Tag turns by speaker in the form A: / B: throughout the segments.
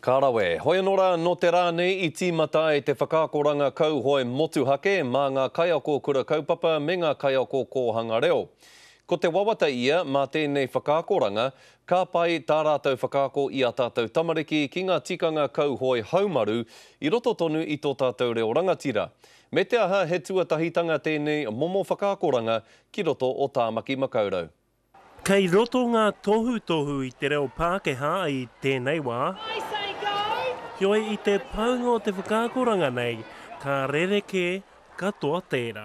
A: Ka rawe. Hoi anō rā, nō te rā nei i tīmata ai te whakaakoranga kauhoe motuhake mā ngā kaiako kura kaupapa me ngā kaiako kōhanga reo. Ko te wawata ia mā tēnei whakaakoranga, ka pai tā rātou whakaako i ā tātou tamariki ki ngā tikanga kauhoe haumaru i roto tonu i tō tātou reo rangatira. Me te aha he tuatahitanga tēnei momo whakaakoranga ki roto o Tāmaki Makaurau.
B: Kei roto ngā tohutohu i te reo Pākehā i tēnei wā. Heoi, i te paunga o te whakaakoranga nei, ka rerekē katoa tērā.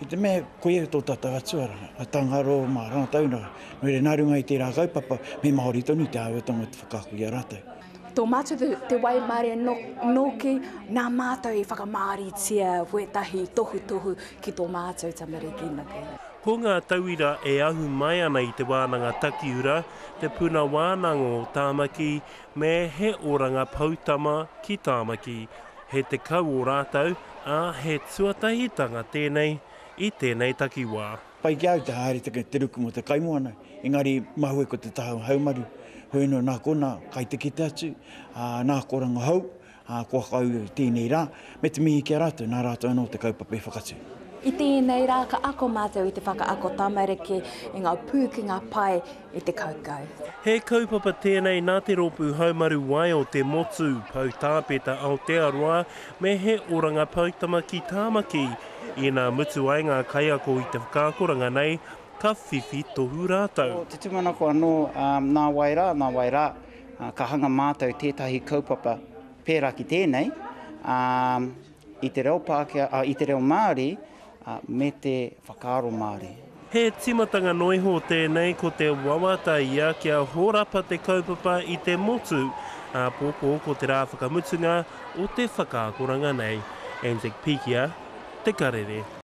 C: I te mea koia tō tātou atua rā, a Tangaroa mā rātou nā, nō reira nā runga i tērā kaupapa, me Māori tonu te āhuatanga o te whakaako i a rātou.
D: Tō mātou te waimarie nōki, nā mātou i whakamāoritia wētahi tohutohu ki tō mātou tamariki nake.
B: Ko ngā tauira e ahu mai ana i Te Wānanga Takiura, Te Puna Wānanga o Tāmaki me He Oranga Poutama ki Tāmaki. He 10 o rātou, ā, he tuatahitanga tēnei i tēnei takiwā.
C: Pai ki a au te haere te ruku mō te kaimoana, engari mahue ko te taha haumaru. Hoi anō, nā konā, kai te kite atu, ā, nā akoranga hou, Ā, kua whakaū i tēnei rā, me te mihi ki a rātou, nā rātou anō te kaupapa i whakatū.
D: I tēnei rā ka ako mātou i te whakaako tamariki i ngā pūkenga pai i te kaukau.
B: He kaupapa tēnei nā te Rōpū Haumaru Wai o te Motu, Poutāpeta Aotearoa me He Oranga Poutama ki Tāmaki. Inā mutu ai ngā kaiako i te whakaakoranga nei, ka whiwhi tohu rātou.
E: Ko te tūmanako anō, nā wai rā, nā wai rā, ka hanga mātou tētahi kaupapa pērā ki tēnei, i te reo Pākehā, i te reo Māori me te whakaaro Māori.
B: He tīmatanga noa iho tēnei, ko te wawata ia kia hōrapa te kaupapa i te motu, āpōpō ko te rā whakamutunga o te whakaakoranga nei. Anzac Pikia, Te Karere.